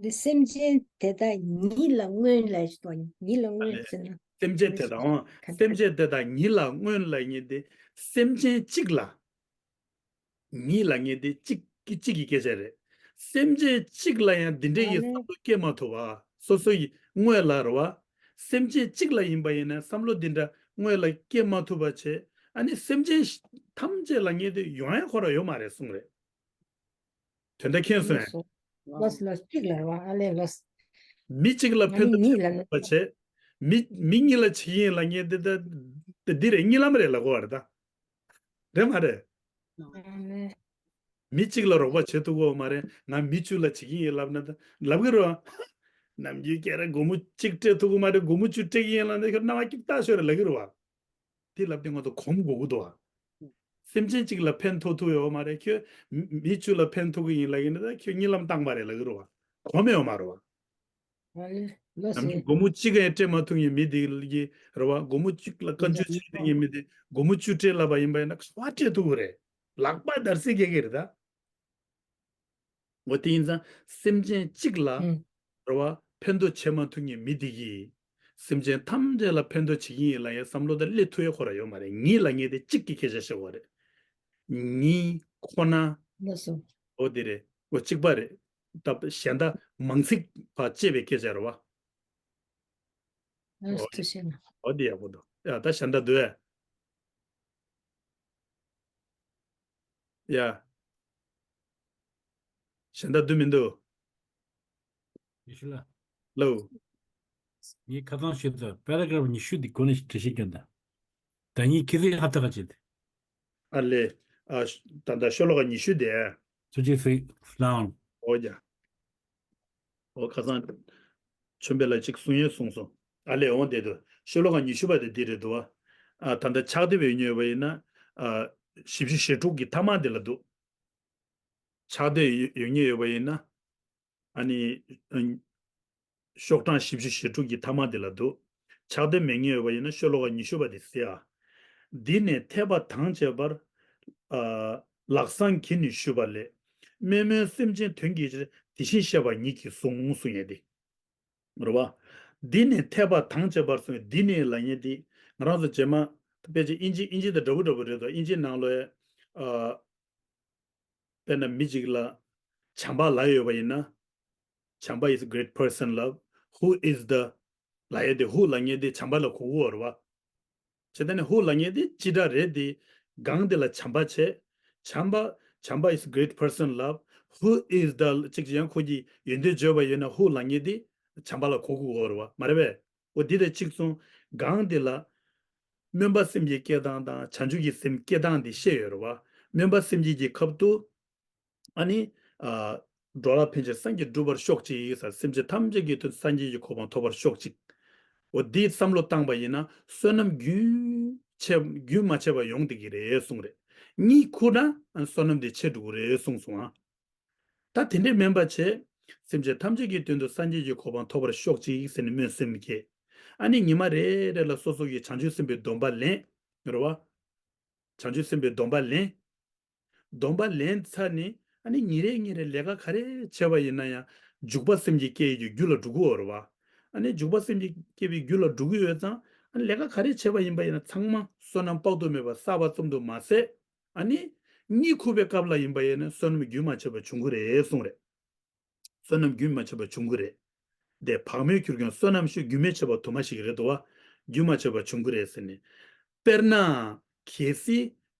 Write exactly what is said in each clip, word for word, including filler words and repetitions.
འདི་སེམས་ཅན་དེ་དག་ཉིད་ལ་སྔོན་ལ་ཞིག་དང་ཉིད་ལ་སྔོན་ཟེར་ན། སེམས་ཅན་དེ་དག་ཨང་། ག་སེམས་ཅན་དེ་དག་ཉིད་ལ་སྔོན་ལ་ཉིད་དེ། སེམས་ཅན་གཅིག་ལ། ཉིད་ལ་ངེས་ཏེ་གཅིག་གི་གཅིག་གི་སྐད་ཆ་རེད། སེམས་ཅན་གཅིག་ལ་ཡང་འདི་འདྲ་ཡི་ཨ་ནི། བསམ་བློ་སྐྱེ་མ་ཐུབ་པ། སོ་སོ་ཡི་དངོས་ལ་རེད་བ། སེམས་ཅན་གཅིག་ལ་ཡིན་པ་ཡིན་ན་བསམ་བློ་འདི་འདྲ་དངོས་ལ་སྐྱེ་མ་ཐུབ་པ་བྱས། ཨ་ནི་སེམས་ཅན་ཐམས་ཅད་ལ་ངེས་ཏེ་ཡོང་ཡ་ཁོ་རང་ཡོད་མ་རེད་གསུངས་རེད། དོན་དག་མཁྱེན་སོང་ངས། ལོས་སོ། ལོས་ལོས་གཅིག་ལ་རེད་བ་ཨ་ལས་ལོས། མི་གཅིག་ལ་ང་ཕན་ནི་ཐོགས་ཉིད་ལ་ནི། པ་བྱས། མི་མི་གཉིས་ལ་བྱེད་ཀྱི་ཡིན་ལབ་མཁན་དེ་ད་དེ་འདི་རེད། གཉིད་ལམ་རེད་ལབ་དགོས་པ་རེད་ད། རེད་མ་རེད། ཨ་ནི། མི་གཅིག་ལ་རོགས་པ་བྱེད་ཐུབ་ཀྱི་ཡོད་མ་རེད། ང་མི་བཅུ་ལ་བྱེད་ཀྱི་ཡིན་ལབ་ན་ད་ལབ་ཀྱི་རེད་བ། ནམ་རྒྱུན་སྐད་ར་སྒོར་མོ་གཅིག་སྤྲད་ཐུབ་ཀྱི་མ་རེད། སྒོར་མོ་བཅུ་སྤྲད་ཀྱི་ཡིན་ལབ་ན་ཁྱོད་སྣང་བ་སྐྱིད་ཐག་ཆོད་རེད་ལབ་ཀྱི་རེད་བ། དེ་ལབ་དུས་ང་ཚོ་གོམས་དགོས་ཀྱི་འདུག་བ། སེམས་ཅན་གཅིག་ལ་ཕན་ཐོགས་ཐུབ་ཡོད་མ་རེད། ཁྱོད་མི་མི་བཅུ་ལ་ཕན་ཐོགས་ཀྱི་ཡིན་ལབ་ཀྱི་ན་ད་ཁྱོད་གཉིད་ལམ་བཏང་པ་རེད་ལབ་ཀྱི་རེད་བ། གོམས་ཡོད་མ་རེད་བ། ཨ་ལས་ལོས་ནམ་རྒྱུན་སོ། སྒོར་མོ་གཅིག་ཡང་སྤྲད་མ་ཐུབ་མཁན་མི་དེ་ལ་གི་རེད་བ། སྒོར་མོ་གཅིག་ལ་བཀའ་འགྱུར་བྱེད་མཁན་མི་དེ་སྒོར་མོ་བཅུ་སྤྲད་ལབ་པ་ཡིན་པ་ཡིན་ན་ག་བ་སྤྲད་ཐུབ་ཀྱི་རེད། ལག་པ་འདར་སིག་རྒྱག་གི་རེད་ད། འོ་དེ་ཡིན་ཙང་སེམས་ཅན་གཅིག་ལ་ཨུམ། རེད་བ། ཕན་ཐོགས་བྱེད་མ་ཐུབ་མཁན་མི་དེ་གིས་སེམས་ཅན་ཐམས་ཅད་ལ་ཕན་ཐོགས་བྱེད་ཀྱི་ཡིན་ལབ་ཡ་བསམ་བློ་དང་སླེབས་ཐུབ་ཡ་ཁོ་རང་ཡོད་མ་རེད། ཉིད་ལ་ངེས་ཏེ་གཅིག་གི་སྐད་ཆ་བཤད་དགོས་རེད། ཉིད་ཁོ་ན། ལགས་སོ། འོ་དེ་རེད། འོ་གཅིག་པ་རེད། ད་གཞན་དག་མང་ཚིག་པ་བཅད་པའི་སྐད་ཆ་རེད་བ། ལགས་སོ་ཤེས་ན། འོ་དེ་ཡག་པོ་འདུག་ཡ་ད་གཞན་དག་འདུག་ཨེ། ཡ། གཞན་དག་འདུག་མི་འདུག་ཡེ་ཤེས་ལགས། ལོ། ངས་ཁ་སང་ཞུས་ཚར། པེ་ར་གྷ་རབ་ཉི་ཤུ་འདི་གོ་ནས་འགྲེལ་བཤད་སྐྱོན་དང་། ད་ངས་ཁྱེད་ཚོའི་ཧ་ཐག་ཁ་བྱེད་དེ། ཨ་ལེ། ཨ་ད་ད་ཤོ་ལོ་ཀ་ཉི་ཤུ་དེ། ཐུགས་རྗེ་གཟིགས་ལགས། འོ་ཡ། འོ་ཁ་སང་། ཆོས་འཕེལ་ལགས་གཅིག་གསུང་ཡས་གསུངས་སོང་། ཨ་ལེ་འོང་བསྡད་དོ། ཤོ་ལོ་ཀ་ཉི་ཤུ་པ་དེ་འདི་རེད་འདུག་བ། ཨ་ད་ལྟ་ཕྱག་དེབ་ཡོད་ཉོས་པ་ཡིན་ན། ཨ་བཞི་བཅུ་ཞེ་དྲུག་གི་མཐའ་མ་དེ་ལ་འདུག་ཕྱག་དེབ་ཡོད་ཉོས་ཡོད་པ་ཡིན་ན། ཨ་ནི། ཨ་ཤོག་གྲངས་བཞི་བཅུ་ཞེ་དྲུག་གི་མཐའ་མ་དེ་ལ་འདུག་ཕྱག་དེབ་མེད་ཉོས་ཡོད་པ་ཡིན་ན་ཤོ་ལོ་ཀ་ཉི་ཤུ་པ་དེ་གཟིགས་ཨ། འདི་ནས་འཐད་པ་དང་བཅས་པར། ཨ་ལག་བཟང་གིས་ནི་ཞུས་པ་ལས། དམན་མོས་སེམས་ཅན་དོན་གྱི་ཕྱིར་དེ་བཞིན་གཤེགས་པ་ཉིད་ཀྱིས་གསུངས་གསུང་ཡས་དེ། རེད་བ། འདི་ནས་འཐད་པ་དང་བཅས་པར་གསུངས། འདི་ནས་ལབ་མཁན་དེ་ང་རང་ཚོ་རྗེས་མ་ཕལ་ཆེར་ཨིན་ཇི་ཨིན་ཇི་དང་འདྲ་པོ་འདྲ་པོ་རེད་དོ། ཨིན་ཇི་ནང་ལོགས་ཡ། ཨ་དཔེར་ན་མི་གཅིག་ལ་བྱམས་པ་ལབ་ཡོད་པ་ཡིན་ན། བྱམས་པ is a great person love. Who is the ལབ་ཡས་དེ་ཧུ་ལབ་མཁན་དེ་བྱམས་པ་ལ་གོ་གི་ཡོད་རེད་བ། བྱས་ཙང་ནི་ཧུ་ལབ་མཁན་དེ་ཅི་འདྲ་རེད་དེ། སྒང་དེ་ལ་བྱམས་པ་བྱས། བྱམས་པ། བྱམས་པ་is great person love. Who is the གཅིག་ཡང་ཁོ་གི་ཡོན་ཏན་བརྗོད་པ་ཡིན་ན་ཧུ་ལབ་མཁན་དེ་བྱམས་པ་ལ་གོ་གི་ཡོད་རེད་བ། མ་རེད་པས། འོ་འདི་དང་གཅིག་མཚུངས། སྒང་འདི་ལ། སྨོན་པ་སེམས་ཀྱི་སྐྱེ་སྟངས་དང་བྱང་ཆུབ་ཀྱི་སེམས་སྐྱེ་སྟངས་འདི་བཤད་ཡོད་རེད་བ། སྨོན་པ་སེམས་བསྐྱེད་ཀྱི་སྐབས་སུ། ཨ་ནི། ཨ་འགྲོ་ལ་ཕན་ཕྱིར་སངས་རྒྱས་འགྲུབ་པར་ཤོག་ཅིག་ཟེར། སེམས་ཅན་ཐམས་ཅད་ཀྱི་དོན་སངས་རྒྱས་ཀྱི་གོ་འཕང་ཐོབ་པར་ཤོག་ཅིག་འོ་འདི་བསམ་བློ་བཏང་པ་ཡིན་ན་བསོད་ནམས་རྒྱུན་ཆད་རྒྱུན་མ་ཆད་པར་ཡོང་བསྡད་ཀྱི་རེད་གསུངས་རེད། གཉིད་ཁུག་ན་བསོད་ནམས་དེ་ཆད་འགྲོ་གི་རེད་གསུངས་སོང་ཨ། ད་དེ་འདྲས་མིན་པ་བྱས། སེམས་ཅན་ཐམས་ཅད་ཀྱི་དོན་དུ་སངས་རྒྱས་ཀྱི་གོ་འཕང་ཐོབ་པར་ཤོག་ཅིག་ཟེར་ནས་སྨོན་སེམས་བསྐྱེད། ཨ་ནི་ཉི་མ་རེ་རེ་ལ་སོ་སོ་ཡི་བྱང་ཆུབ་སེམས་དཔའི་སྡོམ་པ་ལེན། རེད་བ། བྱང་ཆུབ་སེམས་དཔའི་སྡོམ་པ་ལེན། སྡོམ་པ་ལེན་ཚར་ནས་ཨ་ནི་ཉིན་རེ་ཉིན་རེ་ལས་ཀ་ག་རེ་བྱས་པ་ཡིན་ན་ཡང་འཇུག་པ་སེམས་བསྐྱེད་སྐྱེ་ཡི་རྒྱུ་ལ་འགྲོ་གི་ཡོད་རེད་བ། ཨ་ནི་འཇུག་པ་སེམས་བསྐྱེད་སྐྱེ་བའི་རྒྱུ་ལ་འགྲོ་གི་ཡོད་ཙང་ཨ་ནི་ལས་ཀ་ག་རེ་བྱས་པ་ཡིན་པ་ཡིན་ན་ཚང་མ་བསོད་ནམས་དཔག་ཏུ་མེད་པ་བསགས་པ་ཙམ་དུ་མ་ཟད། ཨ་ནི། གཉིད་ཁུག་པའི་སྐབས་ལ་ཡིན་པ་ཡིན་ན་བསོད་ནམས་རྒྱུན་མ་ཆད་པར་འབྱུང་གི་རེད་གསུངས་རེད། བསོད་ནམས་རྒྱུན་མ་ཆད་པར་འབྱུང་གི་རེད། དེ་བག་མེད་གྱུར་ཀྱང་བསོད་ནམས་ཤིག་རྒྱུན་མི་ཆད་པར་དུ་མ་ཞིག་རེད་དོ། རྒྱུན་མ་ཆད་པར་འབྱུང་གི་རེད་ཟེར་ནས། དཔེར་ན། གལ་སྲིད།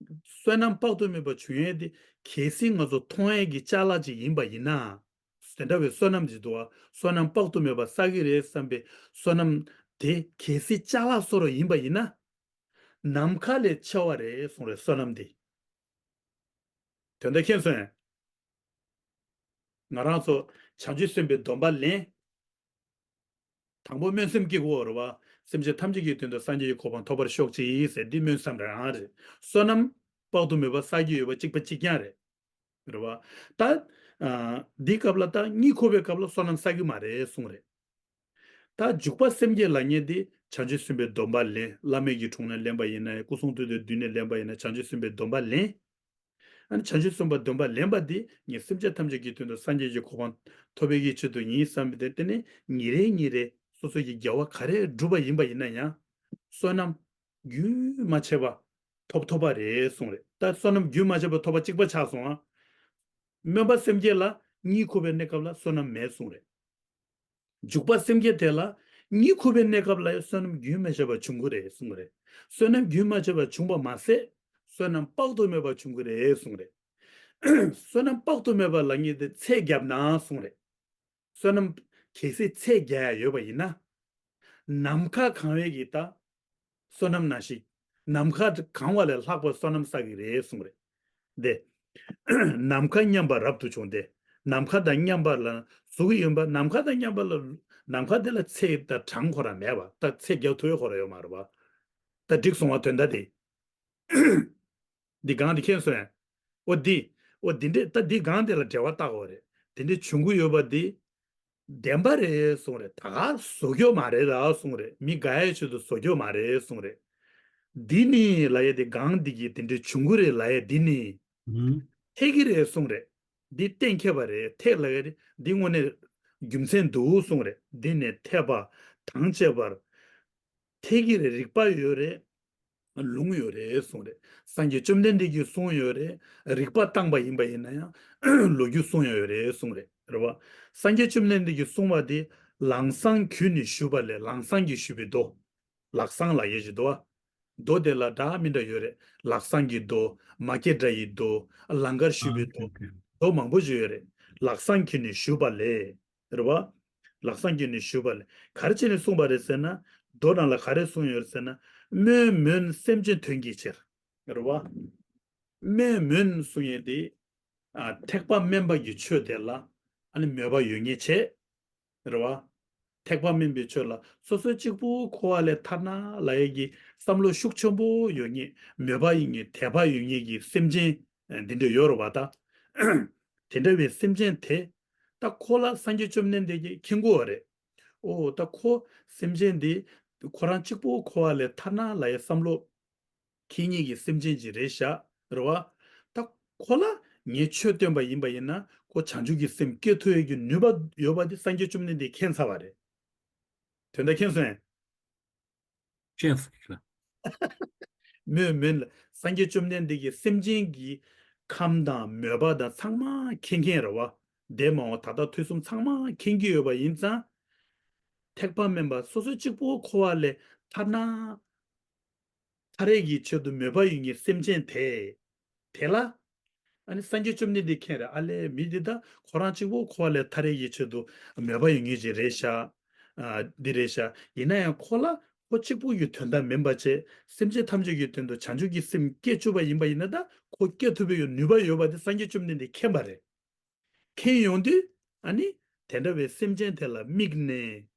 བསོད་ནམས་དཔག་ཏུ་མེད་པ་འབྱུང་ཡས་དེ། གལ་སྲིད་ང་ཚོ་མཐོང་ཡས་ཀྱི་ཅ་ལག་ཅིག་ཡིན་པ་ཡིན་ན། དེ་འདྲ་བའི་བསོད་ནམས་ཅིག་འདུག་བ། བསོད་ནམས་དཔག་ཏུ་མེད་པ་བསགས་ཀྱི་རེད་བསམ་པའི་བསོད་ནམས་དེ་གལ་སྲིད་ཅ་ལག་བཟོ་འདྲ་ཡིན་པ་ཡིན་ན། ནམ་མཁའ་ལས་ཆེ་བ་རེད་གསུངས་རེད་བསོད་ནམས་དེ། དོན་དག་མཁྱེན་སོང་ངས། ང་རང་ཚོ་བྱང་ཆུབ་སེམས་དཔའི་སྡོམ་པ་ལེན། དང་པོ་སྨོན་སེམས་བསྐྱེད་དགོས་རེད་བ། སེམས་ཅན་ཐམས་ཅད་ཀྱི་དོན་དུ་སངས་རྒྱས་ཀྱི་གོ་འཕང་ཐོབ་པར་ཤོག་ཅིག་ཟེར་འདི་སྨོན་བསམ་རང་རེད། བསོད་ནམས་དཔག་ཏུ་མེད་པ་བསགས་ཀྱི་ཡོད་པ་གཅིག་པ་གཅིག་རྐྱང་རེད། རེད་བ། ད། ཨ། འདི་སྐབས་ལ་ད་གཉིད་ཁུག་པའི་སྐབས་ལ་བསོད་ནམས་བསགས་ཀྱི་མ་རེད་གསུངས་རེད། ད་འཇུག་པ་སེམས་བསྐྱེད་ལབ་མཁན་དེ་བྱང་ཆུབ་སེམས་དཔའི་སྡོམ་པ་ལེན། བླ་མེད་ཀྱི་དྲུང་ནས་ལེན་པ་ཡིན་ན་ཡང་སྐུ་གསུང་ཐུགས་དང་བསྡུས་ནས་ལེན་པ་ཡིན་ན་བྱང་ཆུབ་སེམས་དཔའི་སྡོམ་པ་ལེན། ཨ་ནི་བྱང་ཆུབ་སེམས་དཔའ་སྡོམ་པ་ལེན་པ་འདི་ངས་སེམས་ཅན་ཐམས་ཅད་ཀྱི་དོན་དུ་སངས་རྒྱས་ཀྱི་གོ་འཕང་ཐོབ་པའི་གི་ཆེད་དུ་ཡིན་བསམ་པའི་དེ་དེ་ནི་ཉིན་རེ་ཉིན་རེ་སོ་སོ་ཡི་དགེ་བ་ག་རེ་བསྒྲུབས་པ་ཡིན་པ་ཡིན་ན་ཡང་བསོད་ནམས་རྒྱུན་མ་ཆད་པ་ཐོབ་ཐོབ་པ་རེད་གསུངས་རེད། ད་བསོད་ནམས་རྒྱུན་མ་ཆད་པ་ཐོབ་པ་གཅིག་པ་ཆགས་སོང་ཨ། སྨོན་པ་སེམས་བསྐྱེད་ལ་གཉིད་ཁུག་པའི་གནས་སྐབས་ལ་བསོད་ནམས་མེད་གསུངས་རེད། འཇུག་པ་སེམས་བསྐྱེད་དེ་ལ་གཉིད་ཁུག་པའི་གནས་སྐབས་ལ་བསོད་ནམས་རྒྱུན་མ་ཆད་པ་འབྱུང་གི་རེད་གསུངས་རེད། བསོད་ནམས་རྒྱུན་མ་ཆད་པ་འབྱུང་བ་མ་ཟད་བསོད་ནམས་དཔག་ཏུ་མེད་པ་འབྱུང་གི་རེད་གསུངས་རེད། བསོད་ནམས་དཔག་ཏུ་མེད་པ་ལ་ངེས་ཏེ་ཚད་བརྒྱབ་ན་གསུངས་རེད། བསོད་ནམས་གལ་སྲིད་ཚད་བརྒྱ་ཡ་ཡོད་པ་ཡིན་ན། ནམ་མཁའ་གང་བའི་གི་ད། བསོད་ནམས་ནང་བཞིན། ནམ་མཁའ་གང་བ་ལས་ལྷག་པའི་བསོད་ནམས་བསགས་ཀྱི་རེད་གསུངས་རེད། དེ། ནམ་མཁའ་མཉམ་པར་རབ་ཏུ་བྱུང་སྟེ། ནམ་མཁའ་དང་མཉམ་པར་ལ་གཟུགས་ཡོད་པ་ནམ་མཁའ་དང་མཉམ་པ་ལ། ནམ་མཁའ་དེ་ལ་ཚད་དང་གྲངས་ཁོ་རང་མེད་པ་ད་ཚད་བརྒྱབ་ཐུབ་ཡོད་ཁོ་རང་ཡོད་མ་རེད་པ། ད་འགྲིག་སོང་བ་དོན་དག་དེ། འདི་གང་འདི་མཁྱེན་སོང་ཡ། འོ་འདི། འོ་འདི་འདྲས་ད་འདི་གང་འདི་ལ་འབྲེལ་བ་བཏགས་པ་རེད། འདི་འདྲས་བྱུང་གི་ཡོད་པ་འདི། བདེན་པ་རེད་གསུངས་རེད། ད་ག་བཟོ་རྒྱུ་མ་རེད་ད་གསུངས་རེད། མི་དགའ་ཡའི་ཆེད་དུ་བཟོ་རྒྱུ་མ་རེད་གསུངས་རེད། འདི་ནི་ལ་ཡ་འདི་གང་འདི་གི་འདི་འདྲས་བྱུང་གི་རེད་ལ་ཡ་འདི་ནི། ཧུམ། འཐད་ཀྱི་རེད་གསུངས་རེད། འདི་གཏན་འཁེལ་བ་རེད་འཐད་ལ་ཡ་རེད་འདི་དངོས་གནས་རྒྱུ་མཚན་འདུག་གསུངས་རེད། འདི་ནི་འཐད་པ་དང་བཅས་པར། འཐད་ཀྱི་རེད་རིགས་པ་ཡོད་རེད། ལུང་ཡོད་རེད་གསུངས་རེད། སངས་རྒྱས་བཅོམ་ལྡན་འདས་ཀྱིས་གསུངས་ཡོད་རེད། རིགས་པ་བཏང་པ་ཡིན་པ་ཡིན་ན་ཡང་ལོ་རྒྱུས་གསུངས་ཡོད་རེད་གསུངས་རེད། རེད་བ། སངས་རྒྱས་བཅོམ་ལྡན་འདས་ཀྱིས་གསུངས་པ་དེ་ལམ་སང་གུས་ནས་ཞུས་པ་ལས་ལམ་སང་གིས་ཞུས་པའི་མདོ། ལག་སང་ལ་ཡེ་ཞིག་མདོ་བ། མདོ་དེ་ལ་འདྲ་མི་འདྲ་ཡོད་རེད། ལག་སང་གི་མདོ། མ་སྐྱེས་དགྲ་ཡི་མདོ། ལང་ཀར་ཞུས་པའི་མདོ། མདོ་མང་པོ་ཞིག་ཡོད་རེད། ལག་སང་གུས་ནས་ཞུས་པ་ལས། རེད་བ། ལག་སང་གུས་ནས་ཞུས་པ་ལས་ག་རེ་བྱས་ནས་གསུངས་པ་རེད་ཟེར་ན། མདོ་ནང་ལ་ག་རེ་གསུངས་ཡོད་ཟེར་ན། སྨོན་མོན་སེམས་ཅན་དོན་གྱི་ཕྱིར། རེད་བ། སྨོན་མོན་གསུང་ཡས་དེ། ཨ་ཐེག་པ་དམན་པ་གི་ཆོས་དེ་ལ་ཨ་ནི་མོས་པ་ཡོད་ངེས་བྱས། རེད་བ། ཐེག་པ་དམན་པའི་ཆོས་ལ་སོ་སོ་གཅིག་པུ་འཁོར་བ་ལས་ཐར་ན་ལ་ཡས་ཀྱི་བསམ་བློ་ཤུགས་ཆེན་པོ་ཡོད་ངེས་མོས་པ་ཡིན་ངེས་དད་པ་ཡོད་ངེས་ཀྱི་སེམས་ཅན་འདི་འདྲ་ཡོད་རེད་བ་ད། དེ་འདྲ་བའི་སེམས་ཅན་དེ། ད་ཁོ་ལ་སངས་རྒྱས་བཅོམ་ལྡན་འདས་ཀྱིས་མཁྱེན་གྱི་ཡོད་རེད། ཨོ་ད་ཁོ་སེམས་ཅན་འདི་ཁོ་རང་གཅིག་པུ་འཁོར་བ་ལས་ཐར་ན་ལ་ཡ་བསམ་བློ་འཁྱེར་མཁན་གྱི་སེམས་ཅན་ཅིག་རེད་ཤག་རེད་བ། ད་ཁོ་ལ་ངས་ཆོས་སྟོན་པ་ཡིན་པ་ཡིན་ན་ཁོ་བྱང་ཆུབ་ཀྱི་སེམས་སྐྱེ་ཐུབ་ཡས་ཀྱི་ནུས་པ་ཡོད་པ་དེ་སངས་རྒྱས་བཅོམ་ལྡན་འདས་མཁྱེན་ཚར་བ་རེད། དོན་དག་མཁྱེན་སོང་ངས། མཁྱེན་སོང་ངས། མོས་མོན་ལ་སངས་རྒྱས་བཅོམ་ལྡན་འདས་ཀྱིས་སེམས་ཅན་གྱི་ཁམས་དང་མོས་པ་དང་ཚང་མ་མཁྱེན་མཁན་རེད་བ། འདས་མ་འོངས་ད་ལྟ་དུས་གསུམ་ཚང་མ་མཁྱེན་གྱི་ཡོད་པ་ཡིན་ཙང་། ཐེག་པ་དམན་པ་སོ་སོ་གཅིག་པུ་འཁོར་བ་ལས་ཐར་ན། ཐར་ཡས་ཀྱི་ཆེད་དུ་མོས་པ་ཡོད་མཁན་སེམས་ཅན་དེ། དེ་ལ། ཨ་ནི་སངས་རྒྱས་བཅོམ་ལྡན་འདས་མཁྱེན་རེད་ཨ་ལས་མི་འདི་ད་ཁོ་རང་གཅིག་པུ་འཁོར་བ་ལས་ཐར་ཡས་ཀྱི་ཆེད་དུ་མོས་པ་ཡོད་མཁན་ཅིག་རེད་ཤག་ཨ་འདི་རེད་ཤག་ཡིན་ན་ཡང་ཁོ་ལ་ཁོ་གཅིག་པུ་ཡི་དོན་དག་མིན་པ་བྱས་སེམས་ཅན་ཐམས་ཅད་ཀྱི་དོན་དུ་བྱང་ཆུབ་ཀྱི་སེམས་བསྐྱེད་བཅུག་པ་ཡིན་པ་ཡིན་ན་ད་ཁོ་བསྐྱེད་ཐུབ་པའི་ནུས་པ་ཡོད་པ་དེ་སངས་རྒྱས་བཅོམ་ལྡན་འདས་མཁྱེན་པ་རེད། མཁྱེན་ཡོང་དུས་ཨ་ནི་དེ་འདྲ་བའི་སེམས་ཅན་དེ་ལ་དམིགས་ནས།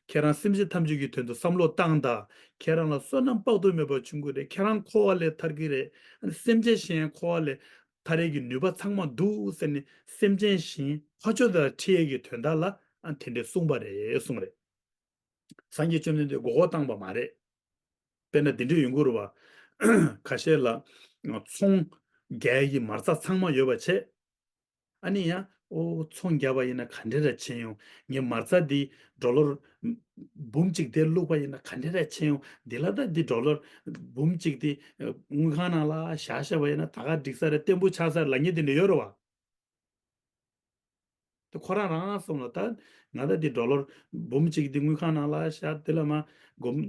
ཁྱེད་རང་སེམས་ཅན་ཐམས་ཅད་ཀྱི་དོན་དུ་བསམ་བློ་བཏང་དང་། ཁྱེད་རང་ལ་བསོད་ནམས་དཔག་ཏུ་མེད་པ་བྱུང་གི་རེད། ཁྱེད་རང་འཁོར་བ་ལས་ཐར་གི་རེད། ཨ་ནི་སེམས་ཅན་གཞན་འཁོར་བ་ལས་ཐར་ཡས་ཀྱི་ནུས་པ་ཚང་མ་འདུག་ཟེར་ནས་སེམས་ཅན་གཞན་ཕ་ཆོས་དང་འཁྲིལ་ཡས་ཀྱི་དོན་དག་ལ་ཨ་དེ་འདྲས་གསུངས་པ་རེད་གསུངས་རེད། སངས་རྒྱས་བཅོམ་ལྡན་འདས་མགོ་སྐོར་བཏང་པ་མ་རེད། དཔེར་ན་འདི་འདྲས་ཡོང་གི་རེད་བ། ཁ་ཤས་ལ་ཚོང་རྒྱག་ཡས་ཀྱི་མ་རྩ་ཚང་མ་ཡོད་པ་བྱས། ཨ་ནི་ཡང་ཨོ་ཚོང་རྒྱག་པ་ཡིན་ན་ག་འདྲས་ར་ཕྱིན་ཡོང་། ངས་མ་རྩ་འདི་ཌོ་ལར་འབུམ་གཅིག་དེ་བླུགས་པ་ཡིན་ན་ག་འདྲས་ར་ཕྱིན་ཡོང་། འདི་ལ་ད་འདི་ཌོ་ལར་འབུམ་གཅིག་དེ་དངུལ་ཁང་ནང་ལ་བཞག་བཞག་པ་ཡིན་ན་ད་ག་འགྲིག་ས་རེད། བརྟན་པོ་ཆགས་ས་རེད་ལབ་མཁན་དེ་འདྲ་ཡོད་རེད་བ། དེ་ཁོ་རང་རང་གསུངས་ལ་ད་ང་ད་འདི་ཌོ་ལར་འབུམ་གཅིག་འདི་དངུལ་ཁང་ནང་ལ་བཞག་དེ་ལ་མ་སྒོར་མོ་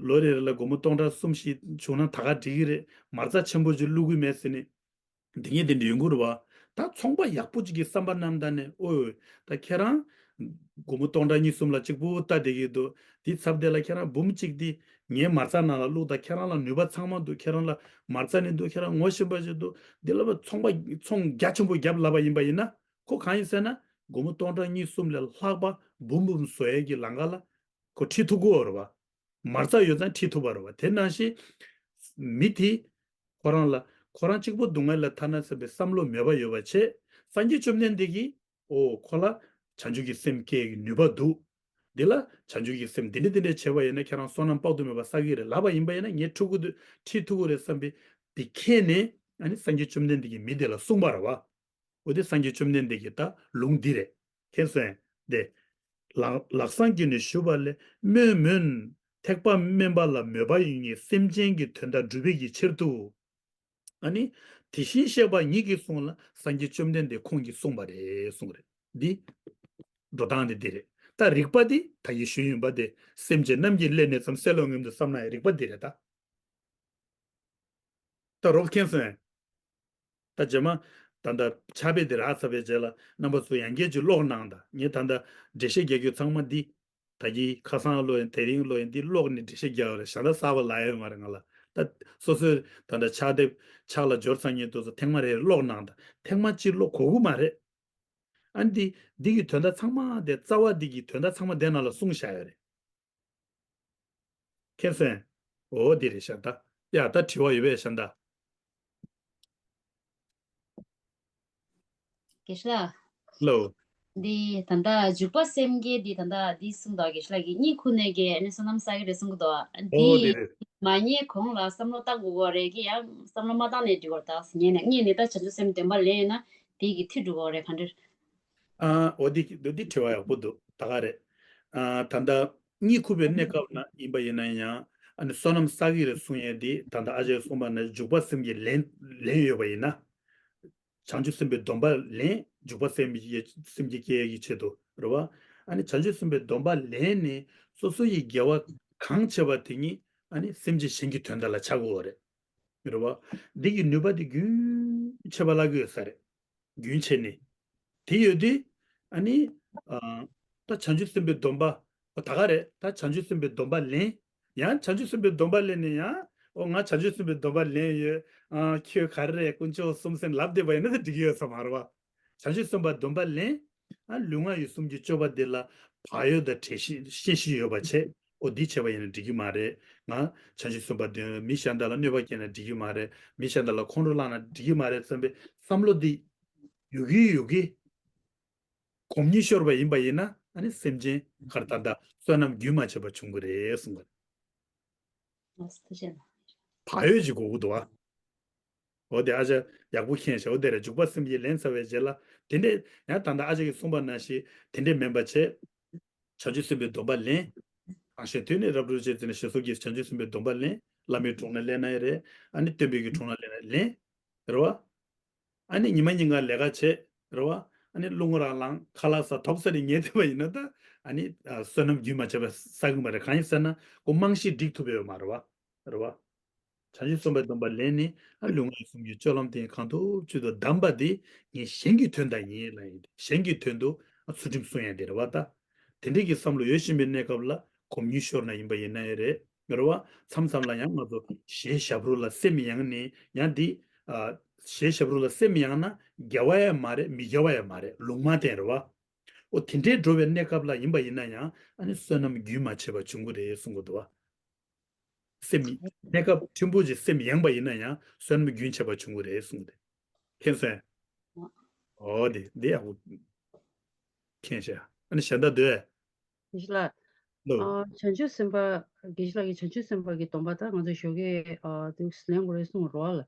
ལོ་རེ་རེ་ལ་སྒོར་མོ་སྟོང་ཕྲག་གསུམ་བཞི་བྱུང་ན་ད་ག་འགྲིག་གི་རེད། མ་རྩ་ཆེན་པོ་ཅིག་བླུག་གི་མེད་ཟེར་ནས་འདི་ངས་དེ་འདྲ་ཡོང་གི་རེད་བ། ད་ཚོང་པ་ཡག་པོ་ཅིག་གི་བསམ་པ་བསྣམས་ད་ནས་ཨོ་ད་ཁྱེད་རང་སྒོར་མོ་སྟོང་ཕྲག་གཉིས་གསུམ་ལ་གཅིག་པུ་ལྟ་བསྡད་ཀྱི་འདུག་འདི་ཚབ་དེ་ལ་ཁྱེད་རང་འབུམ་གཅིག་འདི་ངའི་མ་རྩ་ནང་ལ་བླུགས་ད། ཁྱེད་རང་ལ་ནུས་པ་ཚང་མ་འདུག་ཁྱེད་རང་ལ་མ་རྩ་ནི་འདུག་ཁྱེད་རང་ངོ་ཤེས་པ་ཞིག་འདུག་འདི་ལ་བ་ཚོང་པ་ཚོང་རྒྱ་ཆེན་པོ་རྒྱབ་ལབ་པ་ཡིན་པ་ཡིན་ན་ཁོ་གང་ཡིན་ཟེར་ན་སྒོར་མོ་སྟོང་ཕྲག་གཉིས་གསུམ་ལས་ལྷག་པ་འབུམ་འབུམ་བཟོ་ཡས་ཀྱི་ལམ་ཁ་ལ་ཁོ་ཁྲིད་ཐུབ་ཀྱི་ཡོད་རེད་བ། མ་རྩ་ཡོད་ཙང་ཁྲིད་ཐུབ་པ་རེད་བ། དེ་ནང་བཞིན་མི་དེ་ཁོ་རང་ལ་ཁོ་རང་གཅིག་པུ་སྡུག་བསྔལ་ལས་ཐར་ན་བསམ་པའི་བསམ་བློ་མོས་པ་ཡོད་པ་བྱས། སངས་རྒྱས་བཅོམ་ལྡན་འདས་ཀྱིས་ཨོ་ཁོ་ལ་བྱང་ཆུབ་ཀྱི་སེམས་སྐྱེ་ཡི་ནུས་པ་འདུག་འདི་ལ་བྱང་ཆུབ་ཀྱི་སེམས་འདི་འདྲ་འདི་འདྲ་བྱས་པ་ཡིན་ན་ཁྱེད་རང་བསོད་ནམས་དཔག་ཏུ་མེད་པ་བསགས་ཀྱི་རེད་ལབ་པ་ཡིན་པ་ཡིན་ན་ངས་ཁྲིད་ཐུབ་ཀྱི་འདུག་ཁྲིད་ཐུབ་ཀྱི་རེད་བསམ་པའི་དེ་མཁྱེན་ནས་ ཨ་ནི་སངས་རྒྱས་བཅོམ་ལྡན་འདས་ཀྱིས་མི་དེ་ལ་གསུངས་པ་རེད་བ། འོ་དེ་སངས་རྒྱས་བཅོམ་ལྡན་འདས་ཀྱི་ད་ལུང་འདི་རེད། མཁྱེན་སོང་ངས། དེ། ལག་ལག་བཟང་གིས་ནི་ཞུས་པ་ལས། སྨོན་མོན། ཐེག་པ་དམན་པ་ལ་མོས་པ་ཡོད་ངེས་སེམས་ཅན་གྱི་དོན་དག་སྒྲུབ་པའི་གི་ཕྱིར་དུ། ཨ་ནི། དེ་བཞིན་གཤེགས་པ་ཉིད་ཀྱིས་གསུངས་ལ་སངས་རྒྱས་བཅོམ་ལྡན་འདས་ཁོང་གིས་གསུངས་པ་རེད་གསུངས་རེད། འདི། འགྲོ་སྟངས་དེ་འདི་རེད། ད་རིགས་པ་འདི་ད་གིན་ཞུས་ཡིན་པ་དེ་སེམས་ཅན་རྣམས་ཀྱི་སླད་ནས་ཙམ་གསལ་ལོ་ངེས་འདུག་བསམ་ན་ཡང་རིགས་པ་འདི་རེད་ད། ད་རོགས་མཁྱེན་སོང་ངས། ད་རྗེས་མ། ད་ལྟ་ཕྱག་དཔེ་འདི་རག་ཚར་བའི་རྗེས་ལ་རྣམ་པ་ཚོ་ཡང་བསྐྱར་ཅིག་ཀློག་གནང་དང་། ངས་ད་ལྟ་འགྲེལ་བཤད་རྒྱག་རྒྱུ་ཚང་མ་འདི། ད་གིན་ཁ་སང་ཀློག་ཡིན་དེ་རིང་ཀློག་ཡིན་འདི་ཀློག་ནས་འགྲེལ་བཤད་རྒྱག་པ་རེད། གཞན་དག་གསར་པ་ལབ་ཡོད་མ་རེད་ང་ལ། ད་སོ་སོའི་ད་ལྟ་ཕྱག་དེབ་ཕྱག་ལ་འབྱོར་ཚར་མཁན་དེ་ཚོ་ཐེངས་མ་རེ་ཀློག་གནང་དང་། ཐེངས་མ་གཅིག་ཀློག་དགོས་ཀྱི་མ་རེད། ཨ་ནི་འདི་འདི་གི་དོན་དག་ཚང་མ་དེ་རྩ་བ་འདི་གི་དོན་དག་ཚང་མ་དེ་ནང་ལ་གསུངས་བཞག་ཡོད་རེད། མཁྱེན་སོང་། འོ་འདི་རེད་ཤག་ད། ཡ་ད་དྲི་བ་ཡོད་པས་ཤག་ད། དགེ་བཤེས་ལགས། ལོ། འདི་ད་ལྟ་འཇུག་པ་སེམས་བསྐྱེད་འདི་ད་ལྟ་འདི་གསུངས་དང་དགེ་བཤེས་ལགས་ཀྱིས་གཉིད་ཁུག་ནས་ཀྱི་ཨ་ནི་བསོད་ནམས་བསགས་ཀྱི་རེད་གསུང་གི་འདུག་འདི་འོ་འདི་རེད། མ་ཉལ་གོང་ལ་བསམ་བློ་བཏང་དགོས་ཀྱི་རེད་ཀྱི་ཡང་བསམ་བློ་མ་བཏང་ནས་འགྲིག་གི་རེད། ད་ཉལ་ནས་ཉལ་ནས་ད་བྱང་ཆུབ་སེམས་འདོན་པ་ལེན་ཡོད་ན་དེ་གི་མཐུད་འགྲོ་གི་རེད་ག་འདྲ། ཨ་འོ་འདི་འདི་འདི་དྲི་བ་ཡག་པོ་འདུག་ད་ག་རེད། ཨ་ད་ལྟ་གཉིད་ཁུག་པའི་གནས་སྐབས་ན་ཡིན་པ་ཡིན་ན་ཡང་ཨ་ནི་བསོད་ནམས་བསགས་ཀྱི་རེད་གསུང་ཡས་འདི་ད་ལྟ་ཨ་ཅག་གསུངས་པ་ན་འཇུག་པ་སེམས་བསྐྱེད་ལེན་ལེན་ཡོད་པ་ཡིན་ན། བྱང་ཆུབ་སེམས་དཔའི་སྡོམ་པ་ལེན། འཇུག་པ་སེམས་བསྐྱེད་སེམས་བསྐྱེད་སྐྱེ་ཡས་ཀྱི་ཆེད་དུ་རེད་བ། ཨ་ནི་བྱང་ཆུབ་སེམས་དཔའི་སྡོམ་པ་ལེན་ནས་སོ་སོ་ཡི་དགེ་བ་གང་བྱས་པ་དེ་ཉིད་ཨ་ནི་སེམས་ཅན་གཞན་གྱི་དོན་དག་ལ་བྱ་དགོས་པ་རེད། རེད་བ། འདི་གི་ནུས་པ་དེ་རྒྱུན་ཆད་པ་ལ་གི་ཡོད་ས་རེད། རྒྱུན་ཆད་ནས། དེ་ཡོད་དུས། ཨ་ནི། ཨ། ད་བྱང་ཆུབ་སེམས་དཔའི་སྡོམ་པ། ཨོ་ད་ག་རེད། ད་བྱང་ཆུབ་སེམས་དཔའི་སྡོམ་པ་ལེན། ཡང་བྱང་ཆུབ་སེམས་དཔའི་སྡོམ་པ་ལེན་ནས་ཡང་། ཨོ་ང་བྱང་ཆུབ་སེམས་དཔའི་སྡོམ་པ་ལེན་ཡོད། ཨ་ཁྱོད་ག་རེ་རེད་དཀོན་མཆོག་གསུམ་སེམས་ལབ་བསྡད་པ་ཡིན་ན་ད་འགྲིག་གི་ཡོད་ས་མ་རེད་བ། བྱང་ཆུབ་སེམས་དཔའི་སྡོམ་པ་ལེན། ཨ་ལུས་ངག་ཡིད་གསུམ་གྱི་སྤྱོད་པ་འདི་ལ་བག་ཡོད་དང་བྲལ་ཤེས་ཤེས་བཞིན་ཡོད་པ་བྱས། ཨོ་འདི་བྱས་པ་ཡིན་ན་འགྲིག་གི་མ་རེད། ང་བྱང་ཆུབ་སེམས་དཔའ་འདོན། མི་གཞན་དག་ལ་གནོད་པ་སྐྱེལ་ན་འགྲིག་གི་མ་རེད། མི་གཞན་དག་ལ་ཁོང་ཁྲོ་བསླངས་ན་འགྲིག་གི་མ་རེད་བསམ་པའི་བསམ་བློ་འདི་ཡོད་ཀྱི་ཡོད་ཀྱི། གོམས་གཉིས་ཤོར་བ་ཡིན་པ་ཡིན་ན་ཨ་ནི་སེམས་ཅན་གར་ད་ལྟ་བསོད་ནམས་རྒྱུན་མ་ཆད་པ་བྱུང་གི་རེད་གསུངས་པ་རེད། ལགས་སོ་ཐུགས་རྗེ་གནང་། བག་ཡོད་ཅིག་དགོས་ཀྱི་འདུག་བ། འོ་དེ་ཨ་ཅག་ཡག་པོ་མཁྱེན་ཤག་འོ་དེ་རེད། འཇུག་པ་སེམས་བསྐྱེད་ལེན་ཚར་བའི་རྗེས་ལ་དེ་འདྲས་ཡང་ད་ལྟ་ཨ་ཅག་གིས་གསུངས་པ་ནང་བཞིན་དེ་འདྲས་མིན་པ་བྱས། བྱང་ཆུབ་སེམས་དཔའི་སྡོམ་པ་ལེན། དང་ཞེས་དུས་ནི་རབ་བསྒྲུབ་བྱས་ཟེར་ནས་ཞེས་སོགས་ཀྱི་བྱང་ཆུབ་སེམས་དཔའི་སྡོམ་པ་ལེན། བླ་མའི་དྲུང་ན་སླེབས་ན་ཡང་རེད། ཨ་ནི་སྟོན་པའི་གི་དྲུང་ན་སླེབས་ན་ལེན། རེད་བ། ཨ་ནི་ཉི་མ་ཉིན་གང་ལས་ཀ་བྱེད། རེད་བ། ཨ་ནི་རླུང་རང་ལངས། ཁ་ལག་ཟ། དོག་ས་རེ་ཉལ་བསྡད་པ་ཡིན་ན་ད། ཨ་ནི་ཨ་བསོད་ནམས་རྒྱུན་མ་ཆད་པ་བསགས་ཀྱི་མ་རེད། གང་ཡིན་ཟེར་ན་ཁོ་རྨང་གཞི་འགྲིག་ཐུབ་ཡོད་མ་རེད་བ། རེད་བ། བྱང་ཆུབ་སེམས་དཔའི་སྡོམ་པ་ལེན་ནི་ཨ་ལུས་ངག་ཡིད་གསུམ་གྱི་སྤྱོད་ལམ་དེ་གང་ཐུབ་ཅི་ཐུབ་བསྡམས་པ་དེ་ངས་གཞན་གྱི་དོན་དག་ཡིན་ལབ་ཡིན། གཞན་གྱི་དོན་དུ་ཨ་ཚུལ་ཁྲིམས་སྲུང་ཡ་དེ་རེད་བ་ད། དེ་འདྲའི་གི་བསམ་བློ་ཡོད་བཞིན་པའི་གནས་སྐབས་ལ་གོམས་གཉིས་ཤོར་ན་ཡིན་པ་ཡིན་ན་ཡང་རེད། རེད་བ། མཚམས་མཚམས་ལ་ཡང་ང་ཚོ་གཞས་ཞབས་བྲོ་ལ་སེམས་ཡེངས་ནས་ཡང་འདི། ཨ། གཞས་ཞབས་བྲོ་ལ་སེམས་ཡེངས་ན་དགེ་བ་ཡང་མ་རེད། མི་དགེ་བ་ཡང་མ་རེད། ལུང་མ་བསྟན་རེད་བ། ཨོ་དེ་འདྲའི་འགྲོ་བའི་གནས་སྐབས་ལ་ཡིན་པ་ཡིན་ན་ཡང་ཨ་ནི་བསོད་ནམས་རྒྱུན་མ་ཆད་པ་བྱུང་གི་རེད་གསུང་གི་འདུག་བ། སེམས་གནས་སྐབས་ཕྲན་བུ་ཅིག་སེམས་ཡེངས་པ་ཡིན་ན་ཡང་བསོད་ནམས་རྒྱུན་ཆད་པ་བྱུང་གི་རེད་གསུང་གི་འདུག་མཁྱེན་སོང་། ཨོ་དེ་དེ་ཡག་པོ་མཁྱེན་ཤག་ཨ་ནི་གཞན་དག་འདོད། དེ་ལ། ལོ། ཨ། བྱང་ཆུབ་སེམས་དཔའ། དགེ་བཤེས་ལགས་ཀྱིས་བྱང་ཆུབ་སེམས་དཔའ་གི་སྡོམ་པ་ད་ང་ཚོ་ཞོགས་ཀས་ཨ་དུས་ལེན་དགོས་རེད་གསུངས་རོགས་ལ།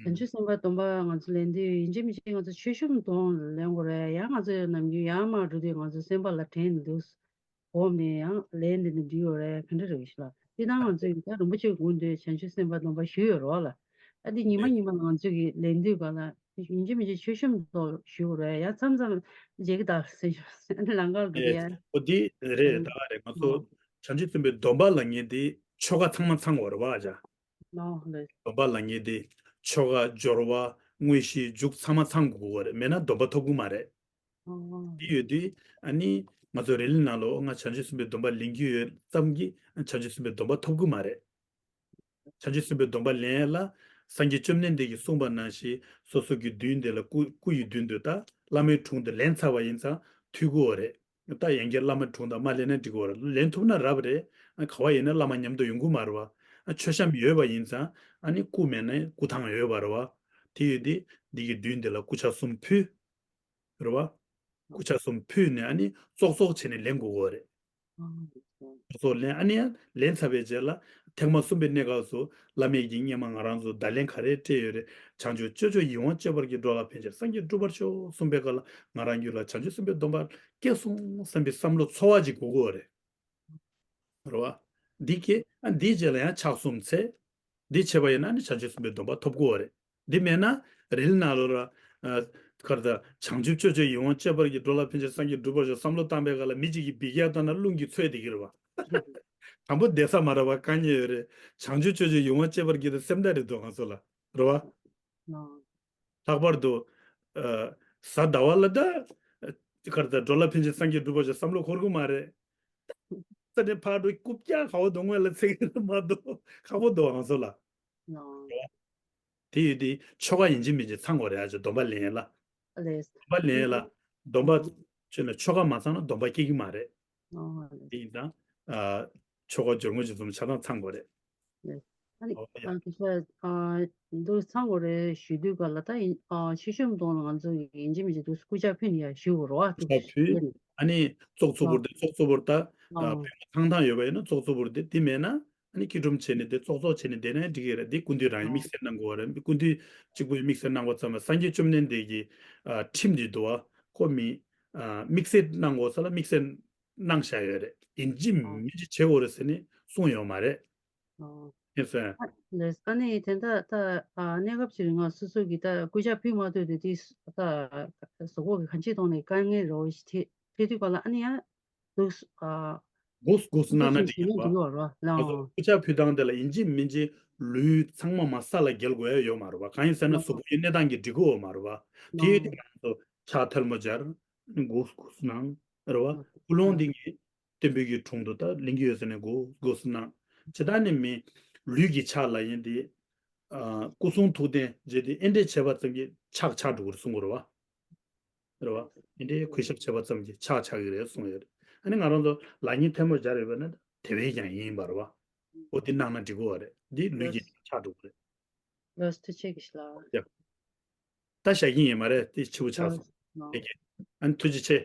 བྱང་ཆུབ་སེམས་དཔའ་སྡོམ་པ་ང་ཚོ་ལེན་དུས་ཡིན་གཅིག་མིན་གཅིག་ང་ཚོ་མཆོད་གཤོམ་གཏོང་ལེན་དགོས་རེད། ཡང་ང་ཚོ་ནམ་རྒྱུན་ཡར་མར་འགྲོ་དུས་ང་ཚོ་སེམས་པ་ལ་དྲན་འདུག་འོབ་ནས་ཡང་ལན་འདི་ནི་འདི་ཡོད་རེད། ག་འདྲ་རེད་ཤི་ལ། འདི་ནང་ང་ཚོས་ད་རིན་པོ་ཆེ་དགུང་དུས་བྱང་ཆུབ་སེམས་དཔའ་སྡོམ་པ་ཞུས་ཡོད་རོགས་ལ། ཨ་འདི་ཉི་མ་ཉི་མ་ང་ཚོས་ཀྱི་ལན་འདུས་ག་ལ་ཡིན་གཅིག་མིན་གཅིག་མཆོད་གཤོམ་ཐོག་ཞུ་དགོས་རེད། ཡང་མཚམས་མཚམས་མཇལ་གི་ད་ཟེར་ཞུ་ཟེར་ལང་ཀར་གི་དེ་ཡ། ཨོ་འདི་རེད། ད་ག་རེད། ང་ཚོ་བྱང་ཆུབ་སེམས་དཔའི་སྡོམ་པ་ལ་ངེས་ཏེ་ཆོ་ག་ཚང་མ་ཚང་དགོས་རེད་བ་ཨ་ཅག་ལོ་ལོ། སྡོམ་པ་ལ་ངེས་ཏེ་ཆོ་ག་སྦྱོར་བ་དངོས་གཞི་མཇུག་ཚང་མ་ཚང་དགོས་རེད། མེད་ན་སྡོམ་པ་ཐོབ་གི་མ་རེད། ཨོ། འདི་ཡོད་དུས་ཨ་ནི་ང་ཚོ་རེ་ལི་ནང་ལོ་ང་བྱང་ཆུབ་སེམས་དཔའི་སྡོམ་པ་ལེན་གྱི་ཡོད་ཙམ་གྱིས་བྱང་ཆུབ་སེམས་དཔའི་སྡོམ་པ་ཐོབ་གི་མ་རེད། བྱང་ཆུབ་སེམས་དཔའི་སྡོམ་པ་ལེན་ཡས་ལ་སངས་རྒྱས་བཅོམ་ལྡན་འདས་ཀྱིས་གསུངས་པ་ནང་བཞིན་སོ་སོ་གི་མདུན་དེ་ལ་སྐུ་སྐུ་ཡི་མདུན་དུ་ད་བླ་མའི་དྲུང་དུ་ལེན་ཚར་བ་ཡིན་ཙང་ཐུགས་ཁུར་བོ་རེད། ད་ཡང་བསྐྱར་བླ་མའི་དྲུང་དུ་མ་ལེན་ན་འགྲིག་གི་རེད། ལེན་ཐུབ་ན་རབ་རེད། ག་བ་ཡིན་ན་བླ་མ་མཉམ་དུ་ཡོང་གི་མ་རེད་བ། མཆོད་བཤམས་ཡོད་པ་ཡིན་ཙང་ཨ་ནི་སྐུ་མེད་ན་སྐུ་ཐང་ཡོད་པ་རེད་བ། དེ་ཡོད་དེ་འདི་གི་མདུན་དེ་ལ་སྐུ་ཕྱག་གསུམ་ཕུལ། རེད་བ། སྐུ་ཕྱག་གསུམ་ཕུལ་ནས་ཨ་ནི་ཙོག་ཙོག་བྱས་ནས་ལེན་དགོས་གོ་རེད། སོགས་ལེན། ཨ་ནི་ཡང་ལེན་ཚར་བའི་རྗེས་ལ་ཐེངས་མ་གསུམ་པའི་གནས་སྐབས་སུ་བླ་མེད་ཀྱི་སྙེ་མ་ང་རང་ཚོ་བརྡ་ལན་ག་རེ་སྤྲད་ཡོད་རེད། བྱང་ཆུབ་སྤྱོད་མཆོག་ཡིད་འོང་སྤྱད་པར་བགྱི། འགྲོ་ལ་ཕན་ཕྱིར་སངས་རྒྱས་འགྲུབ་པར་ཤོག་གསུངས་པའི་སྐབས་ལ་ང་རང་རྒྱུད་ལ་བྱང་ཆུབ་སེམས་དཔའི་སྡོམ་པ་སྐྱེས་སོང་བསམ་པའི་བསམ་བློ་ཚོར་བ་ཅིག་དགོས་ཀྱི་ཡོད་རེད། རེད་བ། འདི་སྐྱེས། ཨ་འདིའི་རྗེས་ལ་ཡང་ཕྱག་གསུམ་འཚལ། འདི་བྱས་པ་ཡིན་ན་ནི་བྱང་ཆུབ་སེམས་དཔའི་སྡོམ་པ་ཐོབ་ཀྱི་ཡོད་རེད། འདི་མེད་ན་རིལ་ནང་ལོགས་ལ་ཨ་ག་རེ་ཟེར། བྱང་ཆུབ་སྤྱོད་མཆོག་ཡིད་འོང་སྤྱད་པར་བགྱི། འགྲོ་ལ་ཕན་ཕྱིར་སངས་རྒྱས་འགྲུབ་པར་ཤོག་བསམ་བློ་བཏང་པའི་སྐབས་ལ་མི་གཅིག་གིས་འབུད་རྒྱག་བཏང་ན་རླུང་གིས་ཚོས་བསྡད་ཀྱི་རེད་བ། དང་པོ་བསྡད་ས་མ་རེད་བ། དཀའ་ངལ་ཡོད་རེད། བྱང་ཆུབ་སྤྱོད་མཆོག་ཡིད་འོང་སྤྱད་པར་བགྱི་དེ་སེམས་ཐག་རེད་འདུག་ང་ཚོ་ལ། རེད་བ། ལྷག་པར་དུ་ཨ་གཟའ་ཟླ་བ་ལ་ད་ཨ་ག་རེ་ཟེར། འགྲོ་ལ་ཕན་ཕྱིར་སངས་རྒྱས་འགྲུབ་པར་ཤོག་བསམ་བློ་འཁོར་གྱི་མ་རེད། ས་ནས་ཕར་འགྲོ་རྐུབ་བཀྱག་ཁ་བོ་འདུག་སྔོན་ལ་ཚིག་མ་འདུག་ཁག་པོ་འདུག་ང་ཚོ་ལ། ལགས། དེ་ཡོད་དེ་ཆོ་ག་ཡིན་གཅིག་མིན་གཅིག་ཚང་དགོས་རེད། ཨ་ཅེ་སྡོམ་པ་ལེན་ཡས་ལ། ལགས། སྡོམ་པ་ལེན་ཡས་ལ་སྡོམ་པ་བྱས་ན་ཆོ་ག་མ་ཚང་ན་སྡོམ་པ་སྐྱེ་གི་མ་རེད། ཨོ་ལགས། དེ་ཡིན་ཙང་ཨ་ཆོ་ག་སྦྱོར་དངོས་ཀྱི་ཚོམས་ཆ་ཚང་ཚང་དགོས་རེད། ལགས། ཨ་ནི་ཨོ་ཡ། ཨ་དེ་ཤ་ཨ་འདུག་ཚང་དགོས་རེད་ཞུ་དུས་ག་ལ་ད་ཡིན་ཨ་ཆོས་གཤོམ་གཏོང་ལ་ང་ཚོ་ཡིན་གཅིག་མིན་གཅིག་འདུག་སྐུ་ཕྱག་ཕུལ་ནས་ཡ་ཞུ་དགོས་རེད་བ། དེ་ཕྱག་ཕུལ། ཨ་ནི་ཙོག་ཙོག་པོར་དེ་ཙོག་ཙོག་པོར་ད་ཨ་ཨ་ཕན་པ་ཐང་ཐང་ཡོད་པ་ཡིན་ན་ཙོག་ཙོག་པོར་དེ། དེ་མེད་ན་ཨ་ནི་སྐྱིལ་ཀྲུང་བྱས་ནས་དེ་ཙོག་ཙོག་བྱས་ནས་བསྡད་ན་འགྲིག་གི་རེད། དེ་སྐུ་མདུན་རང་ཨ་དམིགས་བསལ་གནང་དགོས་པ་རེད། སྐུ་མདུན་གཅིག་པུས་དམིགས་བསལ་གནང་བ་ཙམ་ལ་སངས་རྒྱས་བཅོམ་ལྡན་འདས་ཀྱི་ཨ་ཁྲིམས་འདི་འདུག་བ། ཁོ་མི་ཨ་དམིགས་བསལ་གནང་དགོས་ས་ལ་དམིགས་བསལ་གནང་བཞག་ཡོད་རེད། ཡིན་གཅིག་ཨ་མིན་གཅིག་བྱེད་དགོས་རེད་ཟེར་ནས་གསུངས་ཡོད་མ་རེད། ཨ། ཡིན་ཟེར། ཨ་ལགས། ཨ་ནི་དེ་འདྲ་ད་ཨ་གནས་སྐབས་ཅིག་ང་སོ་སོ་གིས་ད་སྐུ་ཕྱག་ཕུལ་མ་ཐུབ་དུས་དེ་ད་གཟུགས་པོ་གི་གང་ཅིའི་ཐོག་ནས་དཀའ་ངལ་རོ་ཞིག་འཕྲད་འཕྲད་དུས་ག་ལ་ཨ་ནི་ཡང་འདུག་ཨ་འགོག་འགོག་སུ་གནང་ན་འགོག་འགྲིག་གི་རེད་བ། འགྲིག་གི་རེད་བ། ང་ཚོ་ལགས། སྐུ་ཕྱག་ཕུལ་སྟངས་དེ་ལ་ཡིན་གཅིག་མིན་གཅིག་ལུས་ཚང་མ་མ་ས་ལ་འགེལ་དགོས་ཡ་ཡོད་མ་རེད་བ། གང་ཡིན་ཟེར་ན་ལགས། གཟུགས་པོ་ཡི་གནས་སྟངས་ཀྱིས་འགྲིག་གི་ཡོད་མ་རེད་བ། དེ་ཡོད་དུས་ལགས། ང་ཚོ་ཕྱག་ཐལ་མོ་སྦྱར། འགོག་འགོག་སུ་གནང་རེད་བ། ལགས། ཀུན་སློང་འདི་ངས་སྟོན་པའི་གི་དྲུང་དུ་ད་ལེན་གྱི་ཡོད་ཟེར་ནས་འགོག་འགོག་སུ་གནང་། ཇི་ལྟར་ནས་མི་ལུས་ཀྱི་ཕྱག་ལ་ཡིན་ཏེ། ཨ་སྐུ་གསུང་ཐུགས་རྟེན་བྱས་ཏེ་ཨེ་འདྲས་བྱས་པ་ཙམ་གྱིས་ཕྱག་ཆག་འགྲོ་གི་རེད་གསུང་གི་རེད་བ། རེད་བ། ཨེ་འདྲས་གུས་ཞབས་བྱས་པ་ཙམ་གྱིས་ཕྱག་ཆག་གི་རེད་གསུངས་ཡོད་རེད། ཨ་ནི་ང་རང་ཚོ་ལག་གཉིས་ཐལ་མོ་སྦྱར་ཡོད་པ་ན་དེ་བས་ཀྱང་ཡིན་པ་རེད་བ། འོ་དེ་གནང་ན་འགྲིག་གི་རེད། འདི་ལུས་ཀྱི་ཕྱག་འགྲོ་གི་རེད། ལགས་སོ། ཐུགས་རྗེ་ཆེ་གི་ཤི་ལ། ཡ། ད་བཞག་གི་ཡིན་མ་རེད། དེ་ཕྱི་པོ་ཆགས་སོང་། ལགས། ཨེ་ཀྱེ། ཨ་ནི་ཐུགས་རྗེ་ཆེ།